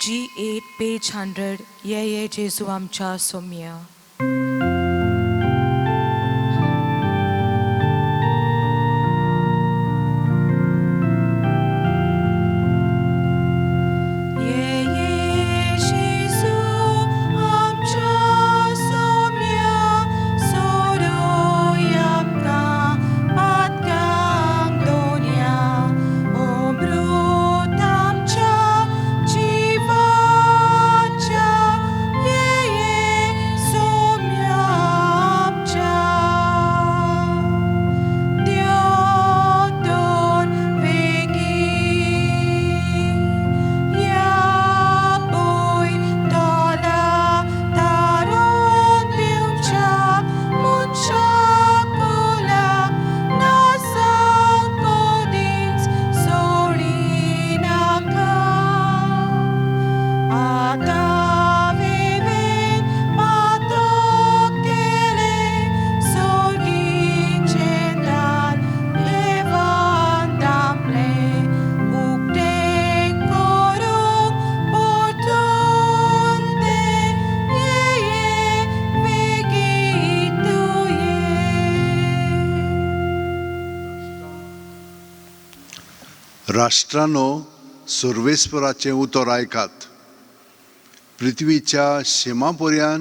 G8 page 100 ये ये जेजू आमच्या सोम्या. ये ये जेजू आमच्या सोम्या, सोडोय आमकां पातकांक दोनया, अमृत आमच्या जिवाच्या, ये ये सोम्या आमच्या. देव तर वेगीं ह्या पयतल्या तारून दिवच्या मनशाकुलाक नासांक कदींच सोडिनाका. आतां वेवेन पातक केलें, सोर्गीचें दार देवान धांपलें, उक्तें करूंक परतून तें, ये ये बेगीन तूं ये. राष्ट्रांनो, सर्वेस्पराचें उतर आयकात. पृथ्वीच्या शिमा पर्यान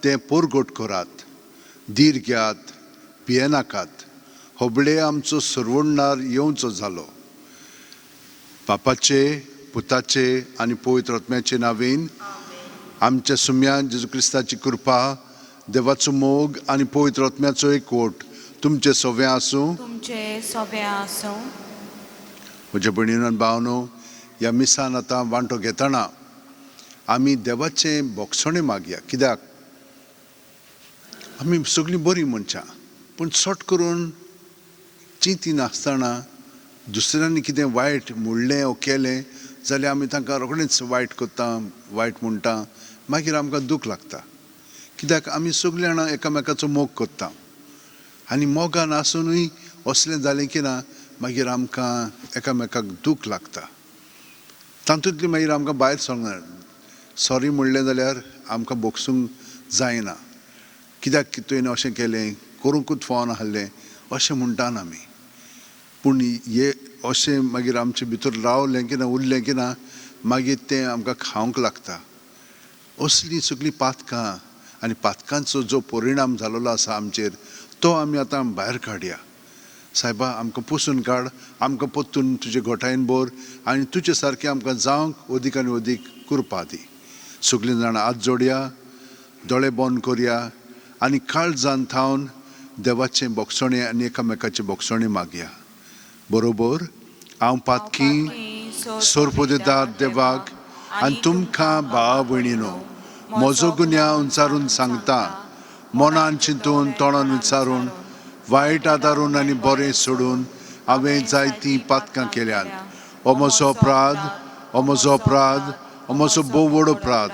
तें परगट करात. धीर घेयात, भियेनाकात. होबळे आमचो सरवणणार येवचो जालो. बापाचे, पुताचे आनी पवित्र आत्म्याचे नांवेन. आमच्या सुम्यान जेजू क्रिस्ताची कृपा, देवाचो मोग आनी पवित्र आत्म्याचो एकवट तुमचे सगळें आसूं. तुमचे सोबे आसूं. म्हज्या भयणीन आनी भावनो, ह्या मिसान आतां वांटो घेतना आमी देवाचें भोगसणें मागया. कित्याक आमी सगळीं बरीं मनशां, पूण सट करून चिंती नासतना दुसऱ्यांनी कितें वायट म्हणलें वो केलें जाल्यार आमी तांकां रोखडेंच वायट करता, वायट म्हणटा. मागीर आमकां दूख लागता. कित्याक आमी सगळीं जाणां एकामेकाचो मोग करता आनी मोगान आसुनूय असलें जालें की ना, मागीर आमकां एकामेकाक दूख लागता. तातूंतली मागीर आमकां भायर सरना. सॉरी म्हणलें जाल्यार आमकां भोगसूंक जायना. कित्याक तुवें अशें केलें, करूंकूच फावना आहलें, अशें म्हणटा आमी. पूण हे अशें मागीर आमचे भितर रावलें की ना, उरलें की ना, मागीर तें आमकां खावंक लागता. असलीं सगळीं पातकां आनी पातकांचो जो परिणाम जालोलो आसा आमचेर, तो आमी आतां भायर काडया. सायबा, आमकां पुसून काड, आमकां परतून तुजे घोटायेन भर आनी तुजे सारकें आमकां जावंक अदीक आनी अदीक कृपा दी. सगळीं जाणां हात जोडया, दोळे बंद करया आनी काळजान थावन देवाचें भोगसणें आनी एकामेकाचें भोगसणें मागया. बरोबर हांव पातकी सोरपोदेदार देवाक आनी तुमकां भावा भयणीनो म्हजो गुन्यांव उंचारून सांगता. मनान चिंतून, तोंडान विचारून, वायट आदारून आनी बरें सोडून हांवें जायतीं पातकां केल्यांत. हो म्हजो अपराध, हो म्हजो अपराध, हो म्हजो भोव व्हड अपराध.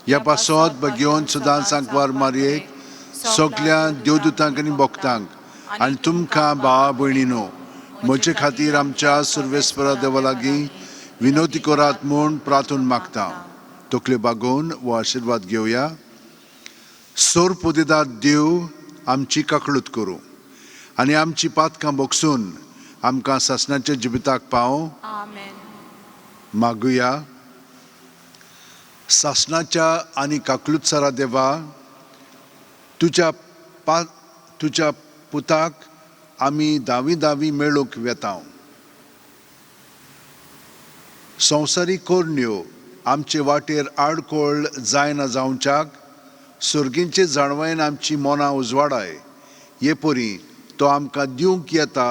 ह्या पासत घेवन सदां सांकवार मारयेक, सगल्या देवदूतांक आनी भक्तांक आनी तुमकां भावा भयणीनो म्हजे खातीर आमच्या सर्वेस्परा देवा लागीं विनोती करात म्हूण प्रार्थून मागता. तकल्यो बागोवन हो आशिर्वाद घेवया. सोर पुदेदार देव आमची काकळूत करूं आनी आमची पातकां भोगसून आमकां सासणाच्या जिविताक पावों. आमेन. मागुया. सासणाच्या आनी काकलुतसारा देवा, तुज्या पुताक आमी दावी दावी मेळूंक वेता. संवसारीक करण्यो आमचे वाटेर आडखळ जायना जावच्याक सर्गींचे जाणवायेन आमची मनां उजवाडाय. हे परी तो आमकां दिवंक येता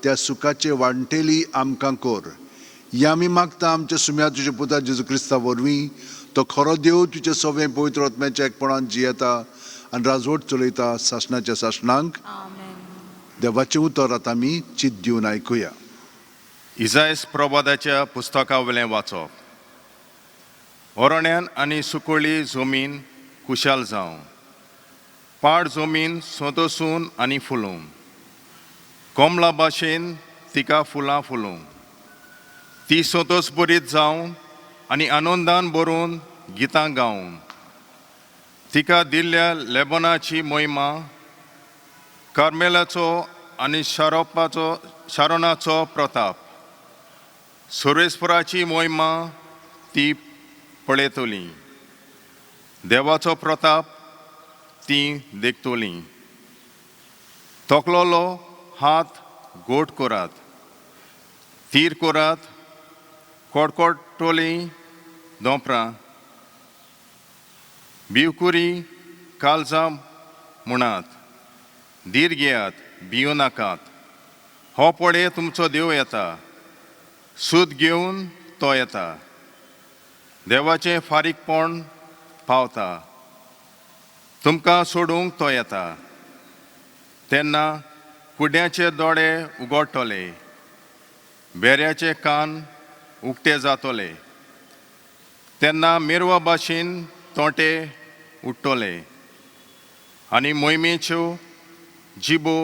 त्या सुखाचे वांटेली आमकां कर. हे आमी मागता आमच्या सुम्या तुज्या पुता जेजू क्रिस्ता वरवीं. तो खरो देव, तुजे सगळें पवित्र आत्म्याच्या एकपणान जियेता आनी राजवट चलयता सासणाच्या सासणांक. आमेन. देवाचें उतर आतां आमी चित दिवन आयकुया. इजायस प्रवादाच्या पुस्तका वयलें वाचप. ओरण्यान आनी सुकोळी जमीन खुशाल जावं, पाड जमीन सोंतोसून आनी फुलूं, कमला भाशेन तिका फुलां फुलूं, ती सोंतोस बरीत जावन आनी आनंदान भरून गितां गावूं. तिका दिल्ल्या लेबनाची मोहिमा, कार्मेलाचो आनी शारोपाचो शारोनाचो प्रताप, सुरेशपुराची मोहिमा ती पळयतली, देवाचो प्रताप ती देखतली. तकलोलो हात गोट करात, तीर करात, कोडकोटोली दोंपरां, भिवकुरी कालजां म्हणात, धीर घेयात, भियो नाकात. हो पळय तुमचो देव येता, सूद घेवन तो येता, देवाचें फारीकपण पावता, तुमकां सोडूंक तो येता. तेन्ना कुड्याचे दोळे उगडटले, बेऱ्याचे कान उक्ते जातले, तेन्ना मेरवा भाशेन तोंटे उडटले आनी मोहिमेच्यो जिबो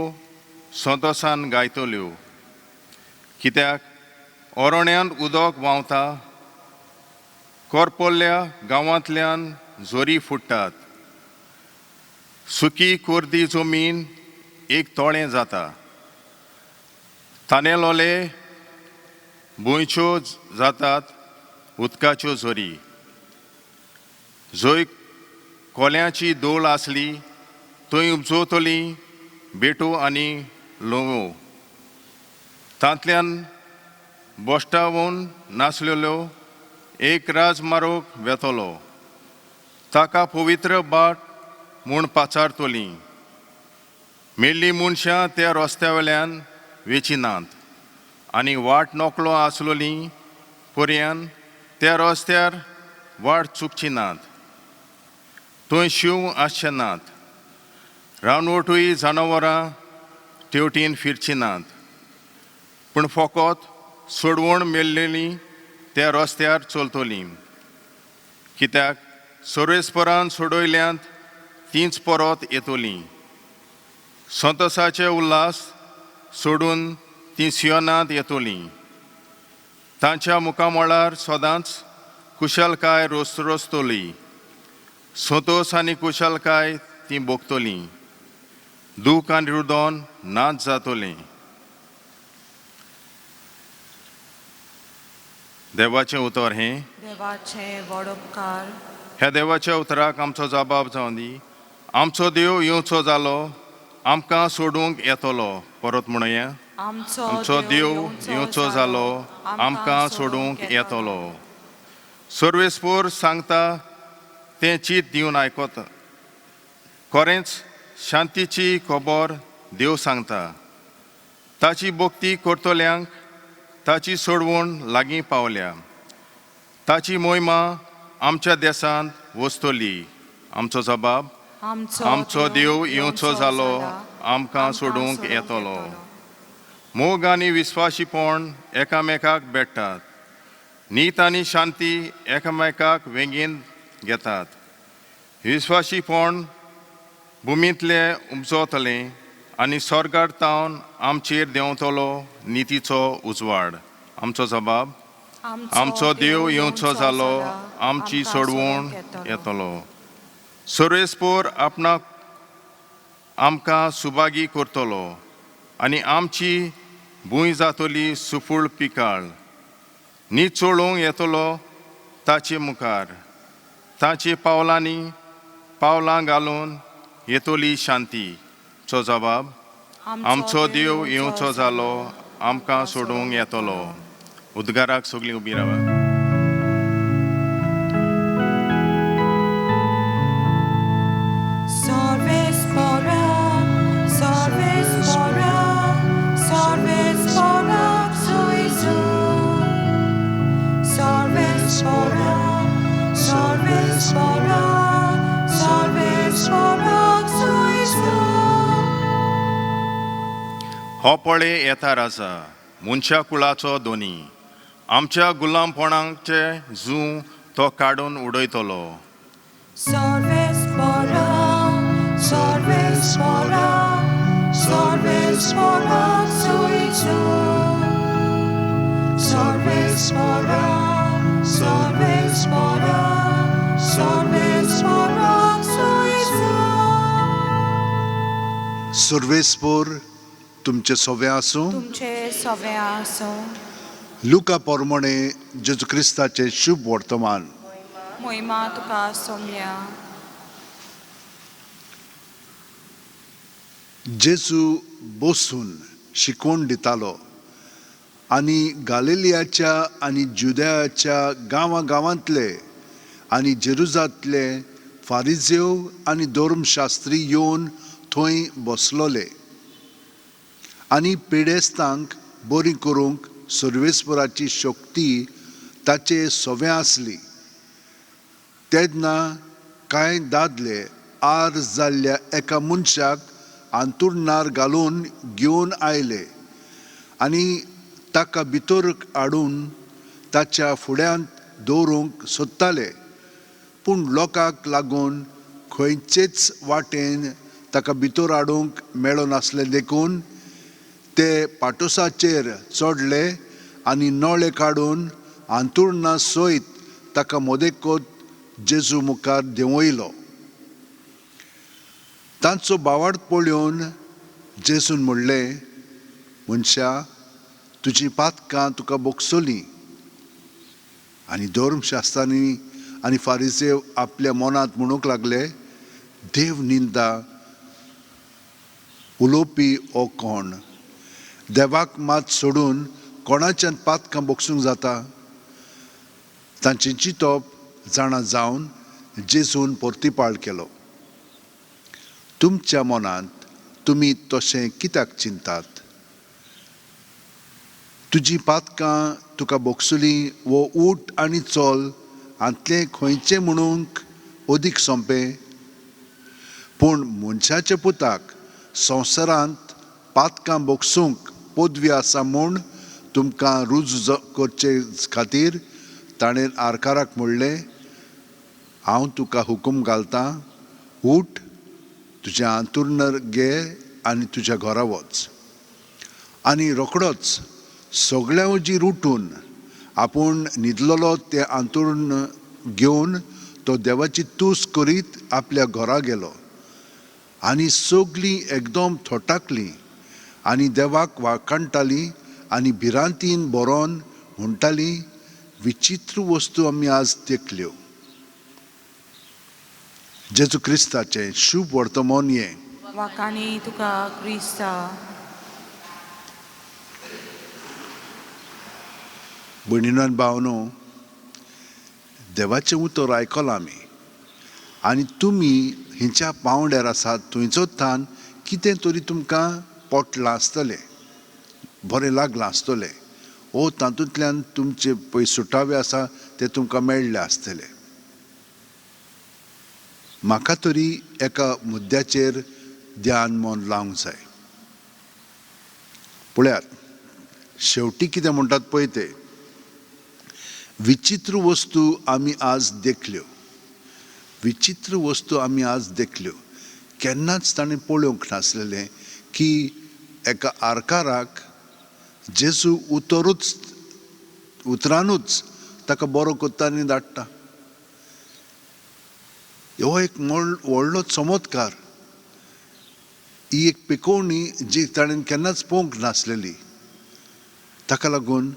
संतोसान गायतल्यो. कित्याक ओरण्यांत उदक व्हांवता, कोरपोल्ल्या गांवांतल्यान जोरी फुट्टात, सुकी कोर्दी जमीन एक तोळें जाता, तानेलोले भुंयच्यो जातात उदकाच्यो झरी. जंय कोल्याची दोळ आसली थंय उपजवतली बेटो आनी लोवो, तांतल्यान बोश्टावून नासलेल्यो एक राजमारोग वेतलो, ताका पवित्र बाट म्हूण पाचारतली. मेल्लीं मनशां त्या रस्त्या वेल्यान वेची नात आनी वाट नकळो आसलोली पर्यान त्या रस्त्यार वाट चुकची नात. थंय शींव आसचे नात, रानवटूय जनावरां तेवटेन फिरची नात, पूण फकत सोडवण मेल्लेली त्या रस्त्यार चलतली. कित्याक सर्वेस्परान सोडयल्यांत तींच परत येतली, संतोसाचे उल्हास सोडून तीं सियोनांत येतली. तांच्या मुखामळार सदांच कुशलकाय रोसरोसतली, संतोस आनी कुशलकाय ती भोगतली, दूख आनी रुदोन नाच जातलें. देवाचें उतर हें. देवाचे व्हड उपकार. ह्या देवाच्या उतराक आमचो जबाब जावं दी. आमचो देव येवचो जालो, आमकां सोडूंक येतलो. परत म्हणया, आमचो देव येवचो जालो, आमकां सोडूंक येतलो. सर्वेस्पोर सांगता तें चीत दिवन आयकता, खरेंच शांतीची खबर देव सांगता. ताची भक्ती करतल्यांक ताची सोडवण लागीं पावल्या, ताची मोहिमा आमच्या देशांत वसतली. आमचो जबाब, आमचो देव येवचो जालो, आमकां सोडूंक येतलो. मोग आनी विस्वाशीपण एकामेकाक भेट्टात, नीत आनी शांती एकामेकाक वेंगेन घेतात. विस्वाशीपण भुमींतले उपजतलें आनी स्वर्गार तावन आमचेर देंवतलो नितीचो उजवाड. आमचो जबाब, आमचो देव येवचो जालो, आमची सोडवण येतलो. सर्वेस्पोर आपणाक आमकां सुभागी करतलो आनी आमची भूंय जातली सुफूळ पिकाळ. नीत चोळूंक येतलो ताचे मुखार, ताचे पावलांनी पावलां घालून येतली शांती. चो जबाब, आमचो देव येवचो जालो, आमकां सोडूंक येतलो. उद्गाराक सगळीं उबी रावा. हो पळे येता राजा, मनशा कुळाचो दोनी, आमच्या गुलामपणाचे जूं तो काडून उडयतलो. Sorvespora, Sorvespora सुयसा. सर्वेस्पोर तुमचे सोवे आसूं. तुमचे सवे आसूं. लुका पोरमोणे जेजू क्रिस्ताचें शुभ वर्तमान. मोहिमा तुका सोम्या. जेजू बसून शिकवण दितालो आनी गालिलियाच्या आनी जुदयाच्या गांवां गांवांतले आनी जेरुजांतले फारिजेव आनी धर्मशास्त्री येवन थंय बसलोले आनी पिडेस्तांक बरी करूंक सर्वेस्पराची शक्ती ताचे सवें आसली. तेन्ना कांय दादले आर जाल्ल्या एका मनशाक आंतुरणार घालून घेवन आयले आनी ताका भितर हाडून ताच्या फुड्यांत दवरूंक सोदताले, पूण लोकांक लागून खंयचेच वाटेन ताका भितर हाडूंक मेळनासलें देखून ते पाटोसाचेर चडले आनी नळे काडून आंतुरणां सयत ताका मदेकोत जेजू मुखार देंवयलो. तांचो बावाड पळोवन जेजून म्हणलें, मनशा, तुजी पातकां तुका भोगसलीं. आनी धर्मशास्त्रांनी आनी फारिजेव आपल्या मनांत म्हणूंक लागले, देव निंदा उलोवपी हो कोण? देवाक मात सोडून कोणाच्यान पातकां भोगसूंक जाता? तांचें चिंतप जाणा जावन जेजून परतिपाळ केलो, तुमच्या मनांत तुमी तशें कित्याक चिंतात? तुजी पातकां तुका भोगसलीं वो उठ आनी चल हांतलें खंयचें म्हणूंक अदीक सोंपें? पूण मनशाच्या पुताक संवसारांत पातकां भोगसूंक पदवी आसा म्हूण तुमकां रुजू करचे खातीर ताणें आरकाराक म्हणलें, हांव तुका हुकूम घालतां, उठ, तुजें आंतुरणार घे आनी तुज्या घरा वच. आनी रोखडोच सगळ्यां हुजीर उठून आपूण न्हिदलेलो तें आंतुर्ण घेवन तो देवाची तूस करीत आपल्या घरा गेलो. आनी सगळीं एकदम थोटाकलीं आनी देवाक वाखाणटालीं आनी भिरांतीन बरोवन म्हणटालीं, विचित्र वस्तू आमी आज देखल्यो. जेजू क्रिस्ताचें शुभ वर्तमान हें. वाकाणी तुका क्रिस्ता. भयणीनो आनी भावनो, देवाचें उतर आयकलां आमी आनी तुमी हिंच्या पांवड्यार आसात थंयचो थान कितें तरी तुमकां पोटलां आसतलें, बरें लागलां आसतलें, ओ तातूंतल्यान तुमचे पळय सुटावे आसा ते तुमकां मेळ्ळे आसतले. म्हाका तरी एका मुद्द्याचेर ध्यान मन लावंक जाय. पळयात शेवटी कितें म्हणटात पळय ते, विचित्र वस्तू आमी आज देखल्यो, विचित्र वस्तू आमी आज देखल्यो. केन्नाच ताणें पळोवंक नासलेलें की एका आरकाराक जेजू उतरूच उतरानूच ताका बरो करता आनी धाडटा. हो एक व्हडलो चमत्कार, ही एक पिकोवणी जी ताणें केन्नाच पळोवंक नासलेली. ताका लागून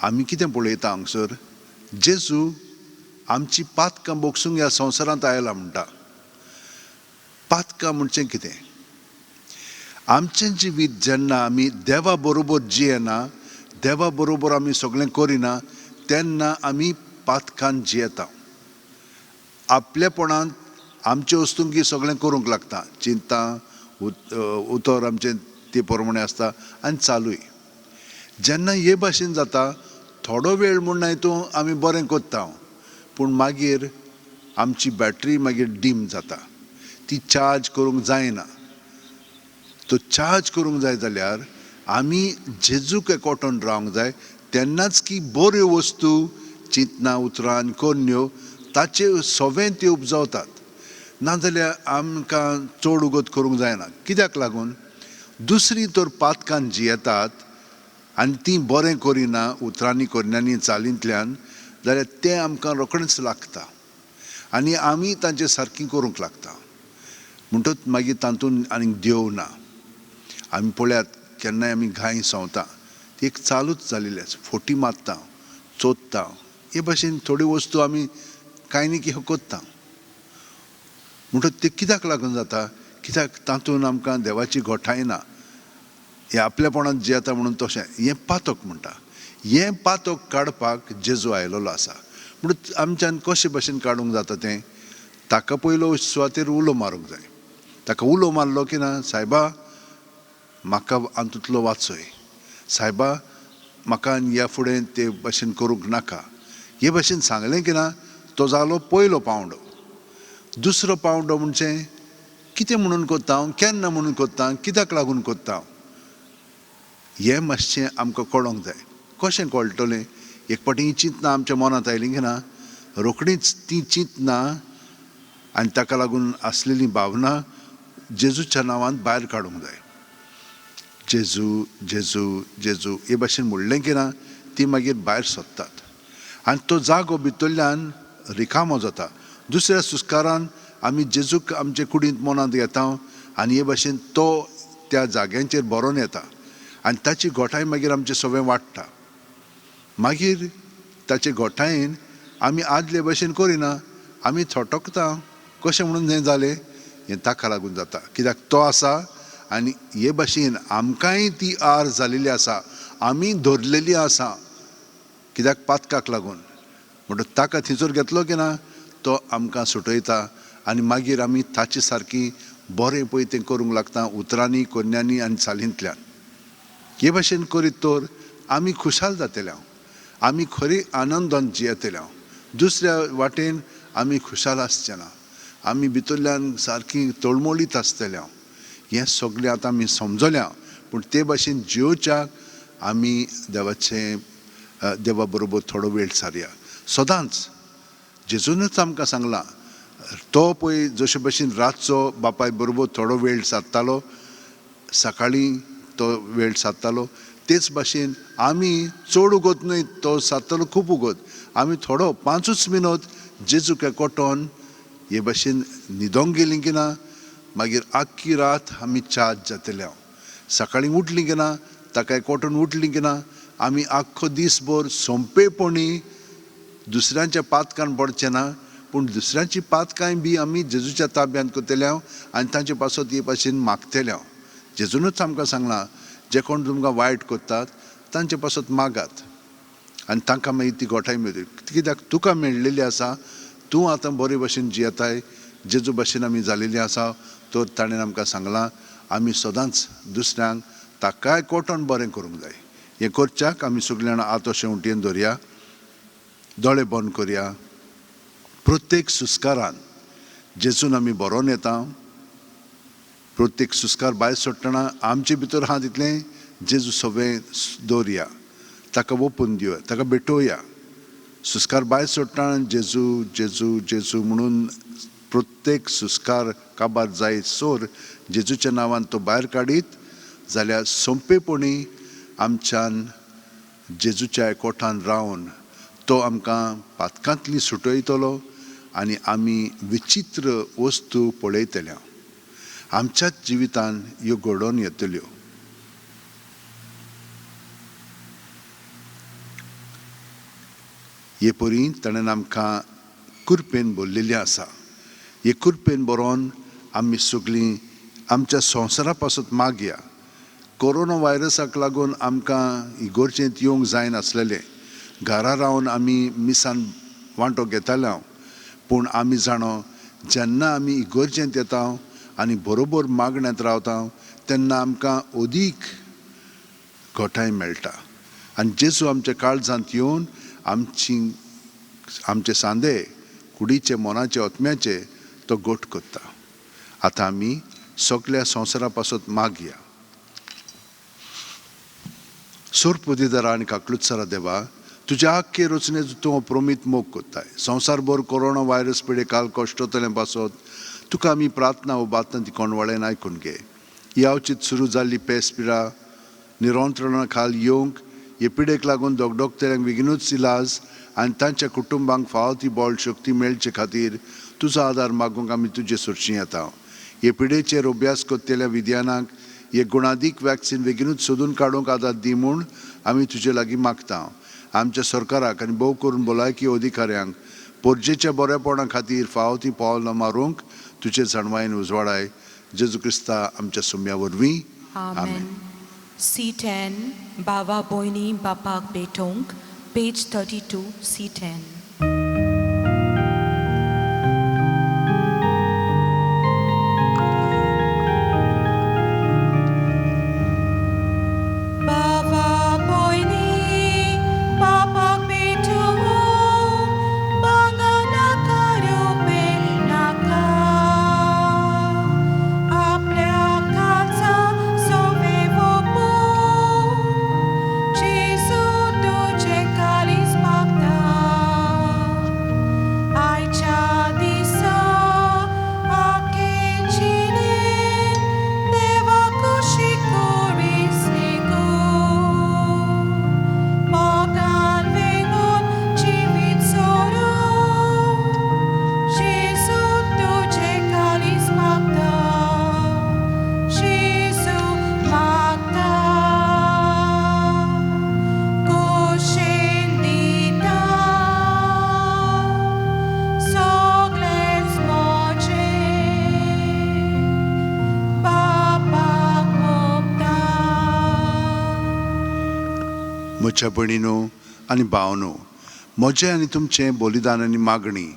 आमी कितें पळयता हांगसर, जेजू आमची पातकां भोगसूंक ह्या संवसारांत आयला म्हणटा. पातकां म्हणचें कितें? आमचें जिवीत जेन्ना आमी देवा बरोबर जियेना, देवा बरोबर आमी सगळें करिना, तेन्ना आमी पातकान जियेता. आपलेपणांत आमचे वस्तुंकी सगळें करूंक लागता, चिंता उतर आमचें ते प्रमाणें आसता आनी चालूय. जेन्ना हे भाशेन जाता थोडो वेळ म्हूण न्हय तूं आमी बरें करता, पूण मागीर आमची बॅटरी मागीर डीम जाता, ती चार्ज करूंक जायना. तो चार्ज करूंक जाय जाल्यार आमी जेजूक एकवटून रावंक जाय, तेन्नाच की बऱ्यो वस्तू चिंतना उतरां करण्यो ताचे सवें त्यो उपजावतात. नाजाल्यार आमकां चड उगत करूंक जायना. कित्याक लागून दुसरी तर पातकान जियेतात आनी ती बरें करिना, उतरांनी करण्यांनी चालींतल्यान, जाल्यार तें आमकां रोखडेंच लागता आनी आमी तांचे सारकी करूंक लागता. म्हणटच मागीर तातूंत आनीक देव ना. आमी पळयात केन्नाय आमी गाय संवता ती एक चालूच जालेली आसा, फोटी मारता, चोदता, हे भाशेन थोड्यो वस्तू आमी कांय न्ही की करता. म्हणटच ते कित्याक लागून जाता, कित्याक तातूंत आमकां देवाची गोठाय ना. हें आपलेपणांत जियेता म्हणून तशें हें पातक म्हणटा. हें पातक काडपाक जेजू आयलेलो आसा. म्हणून आमच्यान कशे भशेन काडूंक जाता तें, ताका पयलो सुवातेर उलो मारूंक जाय. ताका उलो मारलो की ना, सायबा म्हाका हातूंतलो वाचय, सायबा म्हाका ह्या फुडें ते भशेन करूंक नाका, हे भशेन सांगलें की ना, तो जालो पयलो पावंडो. दुसरो पावंडो म्हणजे कितें म्हणून करता हांव, केन्ना म्हणून करता, कित्याक लागून करता, हें मातशें आमकां कळोंक जाय. कशें कळटलें, एक फावटी ही चिंतना आमच्या मनांत आयली की ना, रोखडीच ती चिंतना आनी ताका लागून आसलेली भावना जेजूच्या नांवान भायर काडूंक जाय. जेजू जेजू जेजू हे भाशेन म्हणलें की ना, ती मागीर भायर सोदतात आनी तो जागो भितरल्यान रिकामो जाता. दुसऱ्या सुस्कारान आमी जेजूक आमचे कुडींत मनांत घेता आनी हे भाशेन तो त्या जाग्यांचेर बरोवन येता आनी ताची गोठाय मागीर आमचें सगळें वाडटा. मागीर ताचे गोठायेन आमी आदले भशेन करिना, आमी थटकता. कशें म्हणून हें जालें, हें ताका लागून जाता, कित्याक तो आसा आनी हे भाशेन आमकांय ती आर जालेली आसा, आमी धरलेली आसा, कित्याक पातकाक लागून. म्हणटच ताका थंयसर घेतलो की ना, तो आमकां सुटयता आनी मागीर आमी ताचे सारकी बरें पळय तें करूंक लागता, उतरांनी, कोन्यांनी आनी चालींतल्यान. हे भाशेन करीत तर आमी खुशाल जातले, आमी खरी आनंदान जियेतले. दुसऱ्या वाटेन आमी खुशाल आसचे ना, आमी भितरल्यान सारकी तळमळीत आसतले. हें सगळें आतां आमी समजल्या, पूण ते भाशेन जियोवच्याक आमी देवाचे देवा बरोबर थोडो वेळ सारया. सदांच जेजूनच आमकां सांगलां, तो पळय जशे भशेन रातचो बापाय बरोबर थोडो वेळ सादतालो, सकाळीं तो वेळ सादतालो, तेच भाशेन आमी चड उगत न्हय, तो सादतालो खूब उगत, आमी थोडो 5 मिनट जेजूक एकवटोन हे भाशेन न्हिदोंक गेलीं की ना, मागीर आख्खी रात आमी चार्ज जातले. सकाळीं उठलीं की ना, ताका एकवटून उठलीं की ना, आमी आख्खो दीसभर सोंपेपणी दुसऱ्यांच्या पातकान पडचें ना, पूण दुसऱ्यांची पातकांय बी आमी जेजूच्या ताब्यांत करतले आनी तांचे पासत हे भाशेन मागतले. जेजूनच आमकां सांगलां, जे कोण तुमकां वायट करतात तांचे पासत मागात आनी तांकां मागीर ती गोठाय मेळटली, कित्याक तुका मेळ्ळेली आसा, तूं आतां बरे भशेन जियेताय, जेजू भशेन आमी जालेली आसा. तर ताणें आमकां सांगलां, आमी सदांच दुसऱ्यांक ताकाय कोटोन बरें करूंक जाय. हें करच्याक आमी सगळीं जाणां आतां शेंवटेन धरया, दोळे बंद करया. प्रत्येक सुस्कारान जेजून आमी बरोवन येता, प्रत्येक सुस्कार भायर सोडटना आमचे भितर आहा तितलें जेजू सगळें दवरया, ताका ओपून दिवया, ताका भेटोवया. सुस्कार भायर सोडटना जेजू जेजू जेजू म्हणून प्रत्येक सुस्कार काबार जायत सोर जेजूच्या नांवान तो भायर काडीत जाल्यार सोंपेपणी आमच्यान जेजूच्या एकवटान रावन तो आमकां पातकांतली सुटयतलो आनी आमी विचित्र वस्तू पळयतले. आमच्याच जिवितान ह्यो घडोवन येतल्यो. हे परी ताणें आमकां कुरपेन भरलेली आसा. हे कुरपेन बरोवन आमी सगळीं आमच्या संवसारा पासत मागया. कोरोना व्हायरसाक लागून आमकां इगोर्जेंत येवंक जायनासलेलें, घरा रावन आमी मिसान वांटो घेताले. पूण आमी जाणो, जेन्ना आमी इगोर्जेंत येता आनी बरोबर मागण्यांत रावता तेन्ना आमकां अदीक घटाय मेळटा आनी जेजू आमच्या काळजांत येवन आमची आमचे सांदे कुडीचे, मनाचे, आत्म्याचे तो गोट करता. आतां आमी सगल्या संवसारा पासत मागया. सोरपुदीदारा आनी काकलुत्सरा देवा, तुज्या आख्खे रचनेचो तूं प्रमीत मोग करताय. संवसारभर कोरोना व्हायरस पिडे काल कश्टतलें पासत तुका आमी प्रार्थना उबातना ती कोणवाळ्यान आयकून घे. ही अवचीत सुरू जाल्ली पेस पिडा निरंत्रणा खाल येवंक हे पिडेक लागून दगदगतल्यांक बेगिनूच इलाज आनी तांच्या कुटुंबांक फावो ती बळ शक्ती मेळचे खातीर तुजो आदार मागूंक आमी तुजे सरशीं येता. हे पिडेचेर अभ्यास करतल्या विज्ञानाक हे गुणादीक वॅक्सिन बेगिनूच सोदून काडूंक आदार दी म्हूण आमी तुजे लागीं मागता. आमच्या सरकाराक आनी भोव करून भलायकी अधिकाऱ्यांक परजेच्या बरेपणा खातीर फावो तीं पावलां मारूंक तुजे जाणवायेन उजवाडाय. जेजू क्रिस्ता आमच्या सुम्या वरवीं. आमेन. C10, बाबा भयणी बापाक भेटोवंक, पेज 32, C10. बाबा भयणी बापाक भेटोवंक, बांगा नाका रुपे नाका, आपल्या काळजा सोवे वोपूं, जेजू तुजें काळीज मागता. आयच्या दिसा आखे जिणेंत देवा कुशी कुरीस निगू, मोगान वेंगून जिवीत सोडूं, जेजू तुजें काळीज मागता, जेजू मागता, कुशीन दिता सगळेंच म्हजें, बापाक मोगता. म्हज्या भयणीनो आनी भावनो, म्हजें आनी तुमचें बलिदान आनी मागणी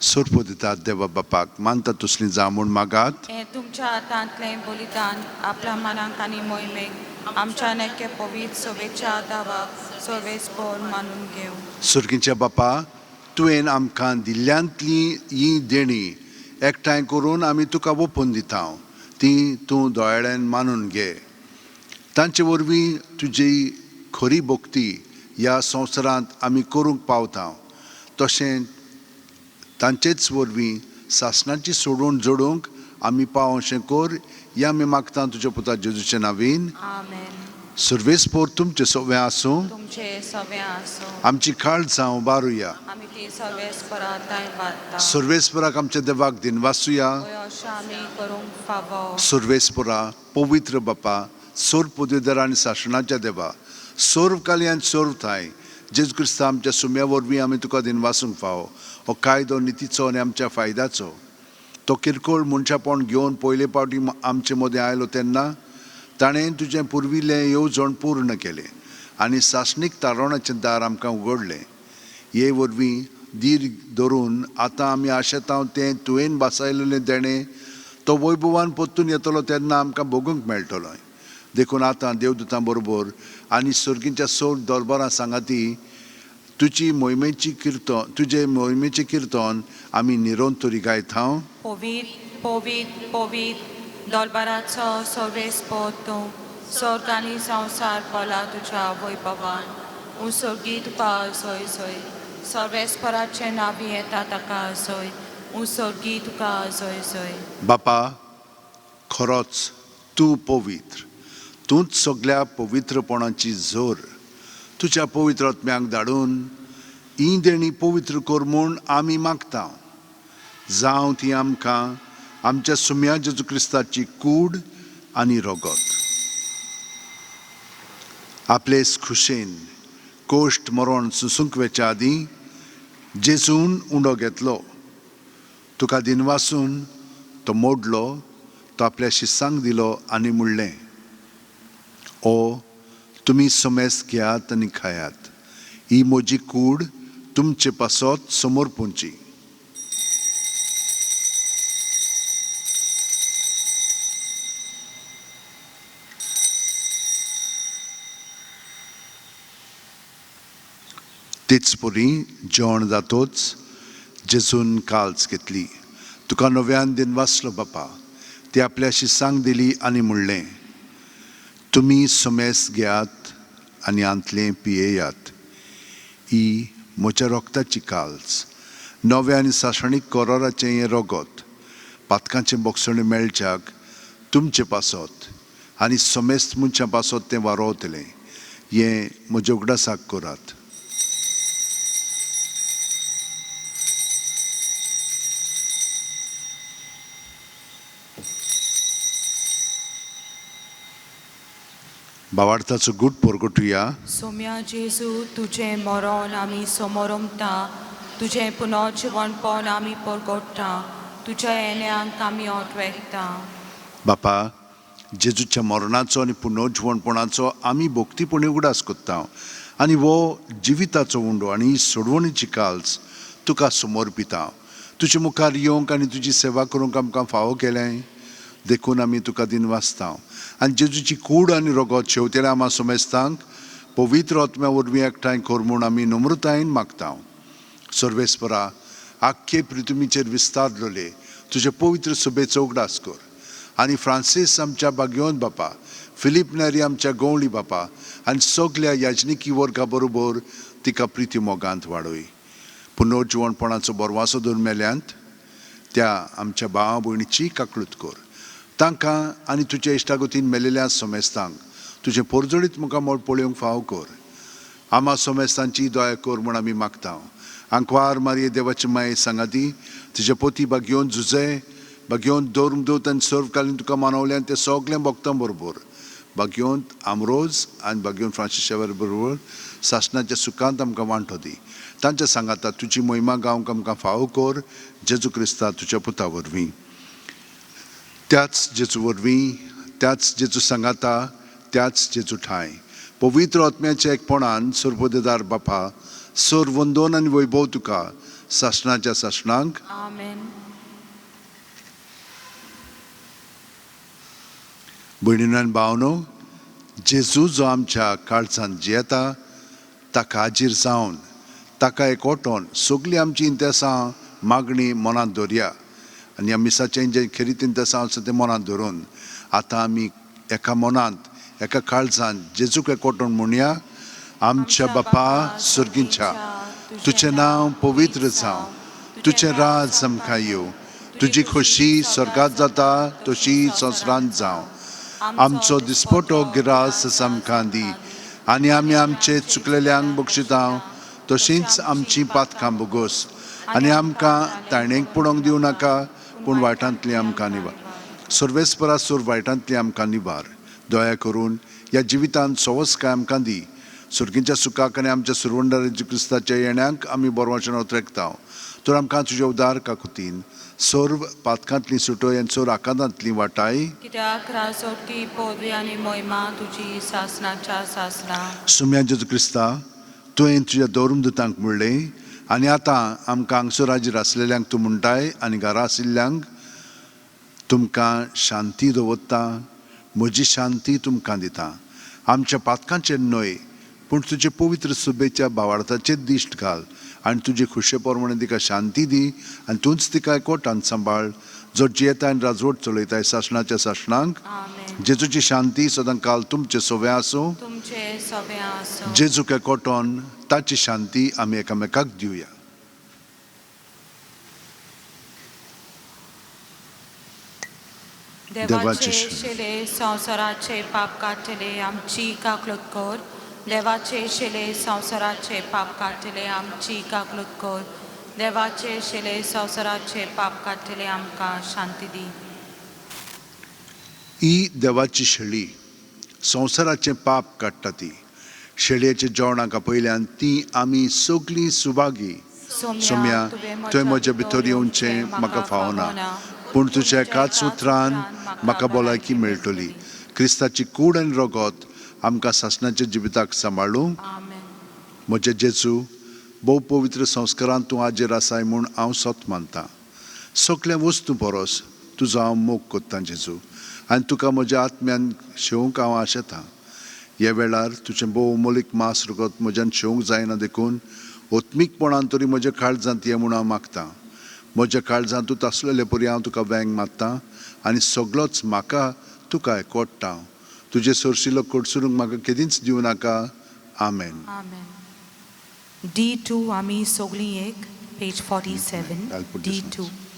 सोरपो दितात देवा बापाक मानता तसली जावं म्हूण मागात. हें तुमच्या हातांतलें बलिदान आपल्या मनाक आनी मोहिमेक आमच्या नेके पवित्र सभेच्या दावाक सर्वेस्पोर मानून घेवं. सुर्गीच्या बापा, तुवें आमकां दिल्ल्यांतली ही देणी एकठांय करून आमी तुका ओपून दिता, ती तूं दोळ्यान मानून घे. तांचे वरवीं तुजी खरी भक्ती ह्या संवसारांत आमी करूंक पावता, तशें तांचेच वरवीं सासणाची सोडून जोडूंक आमी पाव अशें कर, ह्या आमी मागता तुज्या पुता जेजूचे नावीन. आमेन. सर्वेस्पोर तुमचें सगळें आसूं. तुमचे सगळें आसूं. आमची काळ जावं बारुया. आमी ती सर्वेस्परा थंय बांदता. सर्वेस्पराक आमच्या देवाक दिनवासुया. हय, अशें आमी करूंक फावो. सर्वेस्परा, पवित्र बापा, सर्व पदवीधर आनी सासणाच्या देवा, सर्व काली आनी सर्व थांय जेजू क्रिस्ता आमच्या सुम्या वरवीं आमी तुका दिनवासूंक फावो. हो कायदो नितीचो आनी आमच्या फायद्याचो. तो किरकोळ मनशापण घेवन पयले फावटी आमचे मदें आयलो तेन्ना ताणें तुजें पुर्विल्लें येवजण पूर्ण केलें आनी सासणीक तारवणाचें दार आमकां उगडलें. हे वरवीं धीर धरून आतां आमी आशेता तें तुवें भासायलेलें देणें तो वैभवान परतून येतलो तेन्ना आमकां भोगूंक मेळटलो. देखून आतां देवदूतां बरोबर आनी सर्गीच्या सोड दरबारां सांगाती तुजी मोहिमेची किर्तन, तुजे मोहिमेचें किर्तन आमी निरंतरी गायता. पवित्र पवित्र पवित्र दरबाराचो सर्वेस्पोर तूं, स्वर्ग आनी संवसार भरला तुज्या वैभवान. उंसर्गी तुका सोय सोय, सर्वेस्पराचें नांव येता ताका सोय, उंसर्गी तुका सोय सोय. बापा, खरोच तूं पवित्र, तूंच सगल्या पवित्रपणाची जोर. तुज्या पवित्र आत्म्याक धाडून ही देणी पवित्र कर म्हूण आमी मागता. जावं ती आमकां आमच्या सुम्या जेजू क्रिस्ताची कूड आनी रगत. आपले खुशेन कोश्ट मरण सुसूंक वेच्या आदीं जेजून उंडो घेतलो, तुका दिनवासून तो मोडलो, तो आपल्या शिसांक दिलो आनी म्हणलें, ओ तुमी समेस्त घेयात आनी खायात, ही म्हजी कूड तुमचे पासत समर्पूंची. तेच परी जेवण जातोच जेजून काल्च घेतली, तुका नव्यान दिनवासलो बापा, ती आपल्या शिसांक दिली आनी म्हणलें, तुमी समेस्त घेयात आनी आंतलें पियेयात, ही म्हज्या रक्ताची काल्च, नव्या आनी सासणीक कोरोराचें हें रगत, पातकांचें बोगसणें मेळच्याक तुमचे पासत आनी समेस्त मनशां पासत तें वारोवतलें. हें म्हज्या उगडासाक करात. भावार्थाचो गूट परगटुया. सोम्या जेजू, तुजें मरण आमी समोरमता, तुजें पुनर्जिवनपण आमी परगट्टा, तुज्या येण्यांक आमी ओटवेता. बापा, जेजूच्या मरणाचो आनी पुनर्जिवणपणाचो आमी भक्तीपणी उगडास करता आनी हो जिविताचो उंडो आनी ही सोडवणीची काल्स तुका समर्पिता. तुजे मुखार येवंक आनी तुजी सेवा करूंक आमकां फावो केलें देखून आमी तुका दिनवासता आनी जेजूची कूड आनी रगत शेवतेल्या आमा समेस्तांक पवित्र आत्म्या वरवीं एकठांय कर म्हूण आमी नम्रतायेन मागता. सर्वेस्परा, आख्खे पृथ्वीचेर विस्तारलेले तुजे पवित्र सभेचो उगडास कर आनी फ्रांसीस आमच्या बागयोन बापा, फिलीप नेरी आमच्या गवळी बापा आनी सगल्या याजनिकी वर्गा बरोबर तिका प्रिती मोगांत वाडय. पुनर्जिवणपणाचो बरवासो धरून मेल्यांत त्या आमच्या भावा भयणीची काकळूत कर. तांकां आनी तुज्या इश्टागतीन मेलेल्या समेस्तांक तुजें पोरजोळीत मुखामळ पळोवंक फावो कर. आमा समेस्तांची दया कर म्हूण आमी मागता. आंकवार मारये देवाची माये सांगाती तुज्या पोती बागयोन झुजे बागयोन धर्मदूत आनी सर्वकालीन तुका मानवल्यान ते सगळें भक्तां बरोबर बागयोन आमरोज आनी बागयोन फ्रांसीस शेवर बरोबर सासणाच्या सुखांत आमकां वांटो दी. तांच्या सांगाता तुजी मोहिमा गावंक आमकां फावो कर, जेजू क्रिस्ता तुज्या पुता वरवीं. त्याच जेजू वरवीं, त्याच जेजू सांगाता, त्याच जेजू ठांय पवित्र आत्म्याच्या एकपणान सर्वदेदार बापा, सर वंदोन आनी वैभव तुका सासणाच्या सासणांक. आमेन. भयणीनो आनी भावनो, जेजू जो आमच्या काळजांत जियेता ताका हाजीर जावन ताका एकवटोन सगळीं आमची इंतेसां मागणी मनांत दवरया आनी ह्या मिसाचें जें खेरीत इंतेसांव आसा तें मनांत धरून आतां आमी एका मनांत एका काळजांत जेजूक एकवटोन म्हणया. आमच्या बापा सर्गींच्या, तुजें नांव पवित्र जावं, तुजें राज आमकां येवं, तुजी खोशी स्वर्गांत जाता तशी संवसारांत जावं. आमचो दिसपटो गिरास आमकां दी आनी आमी आमचे चुकलेल्यांक बक्षिता तशींच आमची पातकां बोगोस आनी आमकां ताणेक पडोवंक दिवं नाका, पूण वायटांतली आमकां निवार. सर्वेस्परा सोर वायटांतली आमकां निवार. दया करून ह्या जिवितांत सवसकाय आमकां दी. सुर्गींच्या सुखाक आनी आमच्या सुरवंडार जेजू क्रिस्ताच्या येण्याक आमी बरवाचें उतरेकता. तर आमकां तुज्या उदार काकुतीन सर्व पातकांतली सुटय आनी सर्व आकांतांतली वाटाय. कित्याक राजोटी पदवी आनी मोहिमा तुजी सासणाच्या सासणा. सुम्या जेजू क्रिस्ता, तुवें तुज्या धर्मदुतांक म्हणलें आनी आतां आमकां हांगसर हाजीर आसलेल्यांक तूं म्हणटाय आनी घरा आशिल्ल्यांक, तुमकां शांती दवरता, म्हजी शांती तुमकां दिता. आमच्या पातकांचेर न्हय पूण तुजे पवित्र सुबेच्या भावार्थाचेर दिश्ट घाल आनी तुजे खुशे प्रमाणे तिका शांती दी आनी तूंच तिका एकवटान सांबाळ, जो जियेता आनी राजवट चलयताय सासणाच्या सासणांक. आमेन. जेजूची शांती सदांकाल तुमचे सोवे आसूं. तुमचे सगळे आसूं. जेजूक एकवटोन ताची शांती आमी एकामेकाक दिवया. देवाचे शिले संवसाराचे पाप काडटले आमची काकलूत कर. देवाचे शिले संवसाराचे पाप काडटले आमची काकलूत कर. देवाचे शिले संवसाराचे पाप काडटले आमकां शांती दी. ही देवाची शेळी संवसाराचें पाप काडटा. ती शेळयेच्या जेवणाक आपयल्यान ती आमी सगळीं सुभागी. सोम्या, तुवें म्हज्या भितर येवचें म्हाका फावना, पूण तुज्या एकाच उतरान म्हाका भलायकी मेळटली. क्रिस्ताची कूड आनी रगत आमकां सासणाच्या जिविताक सांबाळूं. आमेन. म्हजे जेजू, भोव पवित्र संस्कारान तूं हाजेर आसाय म्हूण हांव सत मानतां. सगल्या वस्तू परस तुजो हांव मोग कोत्तां जेजू, आनी तुका म्हज्या आत्म्यान शेवंक हांव आशेतां. ह्या वेळार तुजें भोव अमोलीक मास रगत म्हज्यान शेवंक जायना देखून आत्मीकपणान तरी म्हज्या काळजांत ये म्हूण हांव मागतां. म्हज्या काळजांत तूं आसलेले परी हांव तुका वेंग मारतां आनी सगळोच म्हाका तुका एकवट्टा. तुजे सरशिलो कडसरूंक म्हाका केदींच दिवं नाका. आमेन. आमेन. D2 आमी सगळीं एक, page 47. I'll put this D2. One.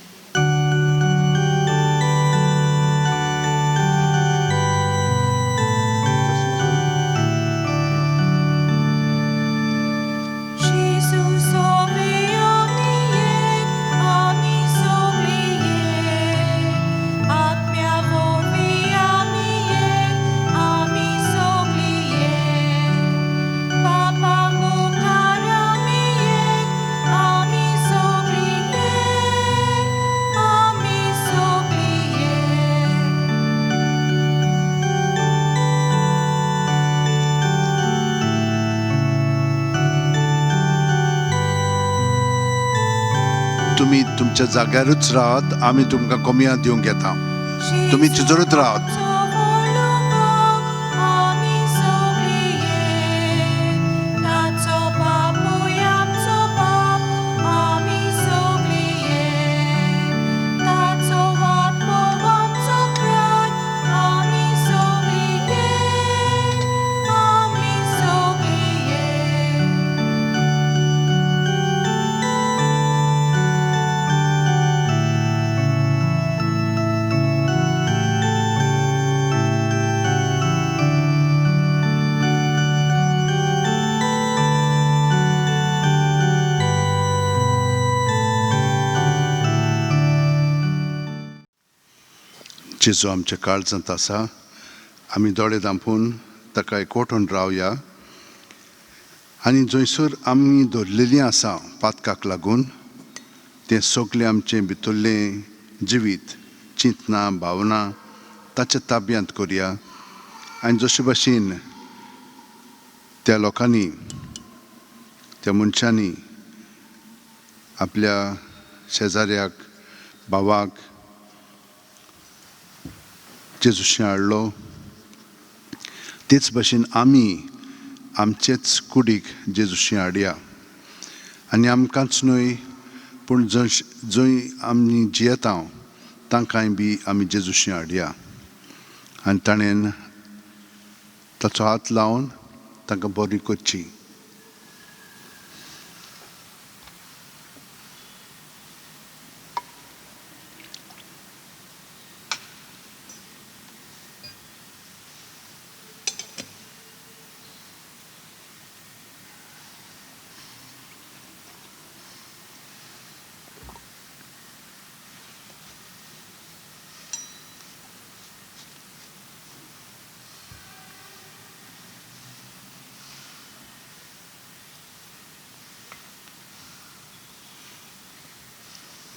तुमी तुमच्या जाग्यारूच राहात, आमी तुमकां कोमया दिवंक येता. तुमी तिजोरच राहात. जेजू आमच्या काळजांत आसा, आमी दोळे धांपून ताका एकवटून रावया आनी जंयसर आमी दवरलेलीं आसा पातकाक लागून तें सगळें आमचें भितरलें जिवीत, चिंतना, भावना ताच्या ताब्यांत करया. आनी जशे भाशेन त्या लोकांनी, त्या मनशांनी आपल्या शेजाऱ्याक, भावाक जेजूशी हाडलो, तेच भाशेन आमी आमचेच कुडीक जेजूशी हाडया. आनी आमकांच न्हय पूण जंय आमी जियेता तांकांय बी आमी जेजूशी हाडया. आनी ताणें ताचो हात लावन तांकां बरी करची.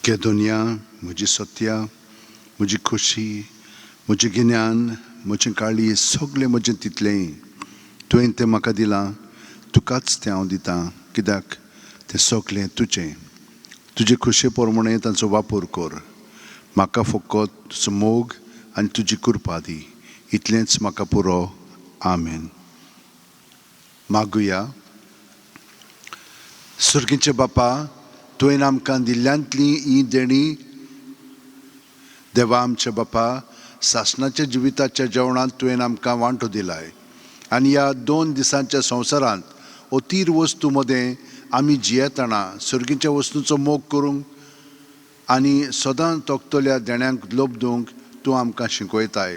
के दुनिया म्हजी सत्या, म्हजी खुशी, म्हजें गिन्यान, म्हजें काळी, सगळें म्हजें तितलें तुवें तें म्हाका दिलां, तुकाच तें हांव दितां, कित्याक तें सगळें तुजें. तुजे खुशे प्रमाणें तांचो वापर कर. म्हाका फकत तुजो मोग आनी तुजी कृपा दी, इतलेंच म्हाका पुरो. आमेन. मागुया. सुर्गीचे बापा, तुवें आमकां दिल्ल्यांतली ही देणी देवा आमच्या बापा, सासणाच्या जिविताच्या जेवणांत तुवें आमकां वांटो दिलाय आनी ह्या 2 दिसांच्या संवसारांत अतीर वस्तू मदें आमी जियेतना सर्गीच्या वस्तूचो मोग करूंक आनी सदां तोखतल्या देण्यांक लोबदूंक तूं आमकां शिकयताय.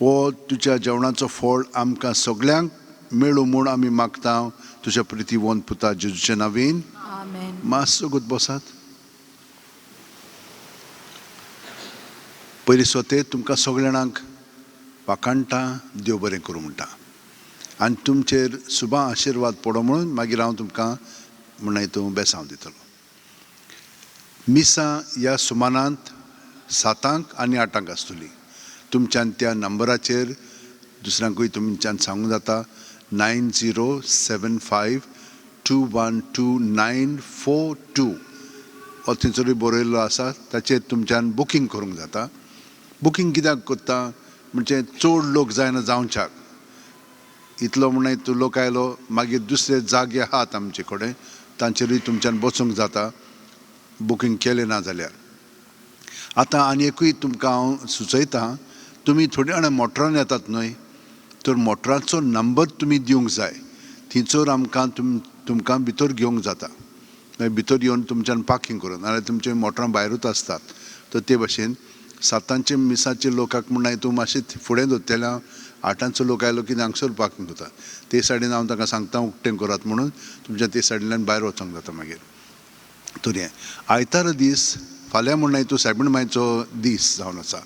हो तुज्या जेवणाचो फळ आमकां सगल्यांक मेळूं म्हूण आमी मागता तुज्या प्रितीवंत पुता जेजूच्या नांवान. मातसो गत बसात. पयलीं सोते तुमकां सगळ्या जाणांक वाखाणटा, देव बरें करूं म्हणटा आनी तुमचेर सुबा आशिर्वाद पडो म्हणून मागीर हांव तुमकां म्हणून तूं बेसांव दितलो. मिसां ह्या सुमानांत 7 आनी 8 आसतली. तुमच्यान त्या नंबराचेर दुसऱ्यांकूय तुमच्यान सांगूंक जाता 9075 212 942 हो थंयसरूय बरयल्लो आसा, ताचेर तुमच्यान बुकींग करूंक जाता. बुकींग कित्याक करता म्हणजे चड लोक जायना जावच्याक, इतलो म्हणून तूं लोक आयलो मागीर दुसरे जागे आहात आमचे कडेन तांचेरूय तुमच्यान बसूंक जाता बुकींग केलें ना जाल्यार. आतां आनी एकूय तुमकां हांव सुचयतां, तुमी थोडी जाणां मोटरान येतात न्हय, तर मोटराचो नंबर तुमी दिवंक जाय. थंयसर आमकां तुमकां भितर घेवंक जाता, मागीर भितर येवन तुमच्यान पार्कींग करून, नाजाल्यार तुमचे मोटरां भायरूच आसतात. तर ते भाशेन 7 मिसाचे लोकांक म्हण तूं मातशें फुडें दवरतलें, 8 लोक आयलो की हांगसर पार्कींग करता. ते सायडीन हांव तांकां सांगता उक्तें करात म्हणून, तुमच्या ते सायडींतल्यान भायर वचोंक जाता मागीर. तर हें आयतारा दीस फाल्यां म्हण तूं सायबीण मायचो दीस जावन आसा,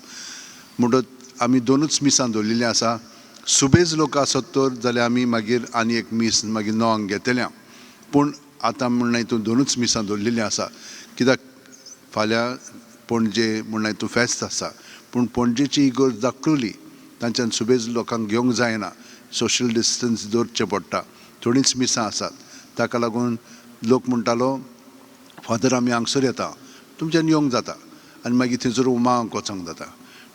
म्हणटच आमी 2 मिसां दवरलेलीं आसा. सुबेज लोक आसत तर जाल्यार आमी मागीर आनी एक मीस मागीर 9 घेतल्या, पूण आतां म्हण तूं 2 मिसां दवरलेलीं आसा, कित्याक फाल्यां पणजे म्हण तूं फेस्त आसा. पूण पणजेची इगर्ज दाखयली तांच्यान सुबेज लोकांक घेवंक जायना, सोशल डिस्टन्स दवरचें पडटा, थोडींच मिसां आसात. ताका लागून लोक म्हणटालो फादर आमी हांगसर येता, तुमच्यान येवंक जाता आनी मागीर थंयसर उमांक वचोंक जाता.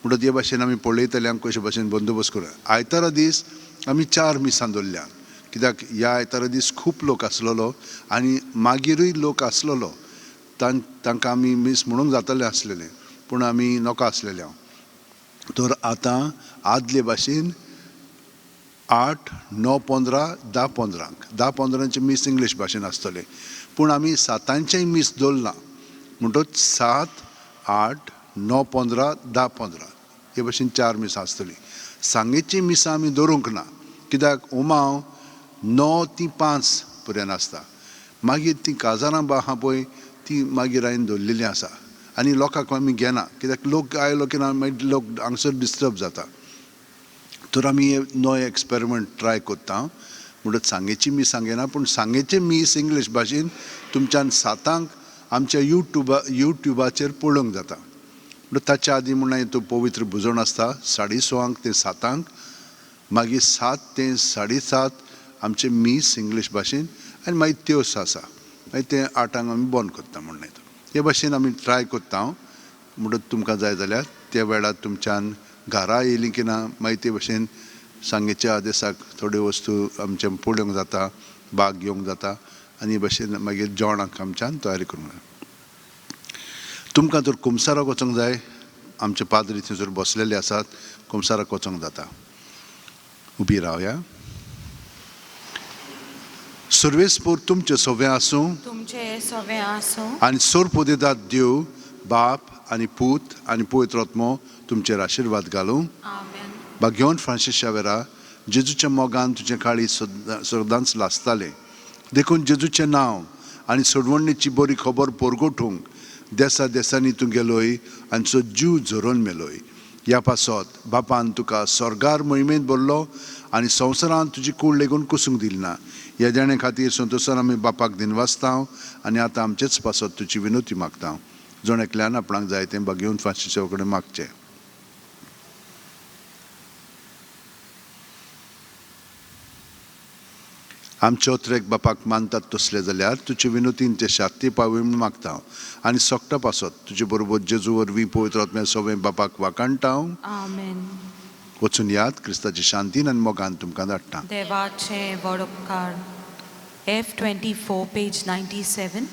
म्हणटच हे भाशेन आमी पळयतल्यांक कशे भाशेन बंदोबस्त करूं. आयतारा दीस आमी 4 मिसां दवरल्या, कित्याक ह्या आयतारा दीस खूब लोक आसलेलो आनी मागीरूय लोक आसलेलो. तांकां आमी मीस म्हणूंक जातलें आसलेलें, पूण आमी नोका आसलेले हांव. तर आतां आदले भाशेन 8, 9, 15, 10, 15 10, 15 मीस इंग्लीश भाशेन आसतलें, पूण आमी 7 मीस दवरलां. म्हणटच 7, 8, 9, 15, 10, 15 हे भाशेन 4 मिसां आसतलीं. सांगेचीं मिसां आमी दवरूंक ना, कित्याक उमाव 9 ती 5 पर्यंत आसता. मागीर तीं काजारां बा आहा पळय ती मागीर हांवें दवरलेलीं आसा आनी लोकांक आमी घेना, कित्याक लोक आयलो की ना मागीर लोक हांगसर डिस्टर्ब जाता. तर आमी हे नवे एक्सपेरिमेंट ट्राय कोत्ता. म्हणटच सांगेची मीस सांगेना, पूण सांगेचें मीस इंग्लीश भाशेन तुमच्यान 7 आमच्या युट्युबाचेर पळोवंक जाता. म्हणटा ताच्या आदीं म्हणून तो पवित्र भुजण आसता 6:30 ते 7, मागीर 7 ते 7:30 आमचें मीस इंग्लीश भाशेन आनी मागीर त्योस आसा, मागीर तें 8 आमी बंद करता. म्हणून हे भाशेन आमी ट्राय कोत्ता. म्हणटच तुमकां जाय जाल्यार त्या वेळार तुमच्यान घरा येयलीं की ना मागीर ते भाशेन सांगेच्या आदेसाक थोड्यो वस्तू आमचें पळोवंक जाता, भाग घेवंक जाता आनी हे भाशेन मागीर जेवणाक आमच्यान तयारी करूंक जाय. तुमकां तर कुमसाराक वचोंक जाय, आमचे पाद्री थंयसर बसलेले आसात, कुमसाराक वचोंक जाता. उबी रावया. सर्वेस्पोर तुमचें सवें आसूं, तुमचे सवें आसूं आनी सोरपोदेदात देव बाप आनी पूत आनी पवित्र आत्मो तुमचेर आशिर्वाद घालूं. आमेन. भाग्यवंत फ्रांसीस शावेरा, जेजूच्या मोगान तुजें काळी सदांच लासतालें, देखून जेजूचें नांव आनी सोडवणीची बरी खबर परगटूंक देसा देसांनी तूं गेलोय आनी सो जीव झरोवन मेलोय. ह्या पासत बापान तुका स्वर्गार मोहिमेंत भरलो आनी संवसारांत तुजी कूड लेगून कुसूंक दिली ना. ह्या देणे खातीर संतोसान आमी बापाक दिनवासता आनी आतां आमचेच पासत तुजी विनोती मागता. जण एकल्यान आपणाक जाय तें भाग्यवंत फ्रांसीसा कडेन मागचें. आमचे ओत्रेक बापाक मानतात तसले जाल्यार तुजे विनोतीन ते शाक्ती पावय म्हूण मागता आनी सोकटा पासत तुजे बरोबर जेजू वरवीं पवित्र आत्म्या सगळें बापाक वाखाणटा. आमेन. वचून याद क्रिस्ताची शांतीन आनी मोगान तुमकां धाडटा. देवाचे व्हड उपकार. F 24 page 97.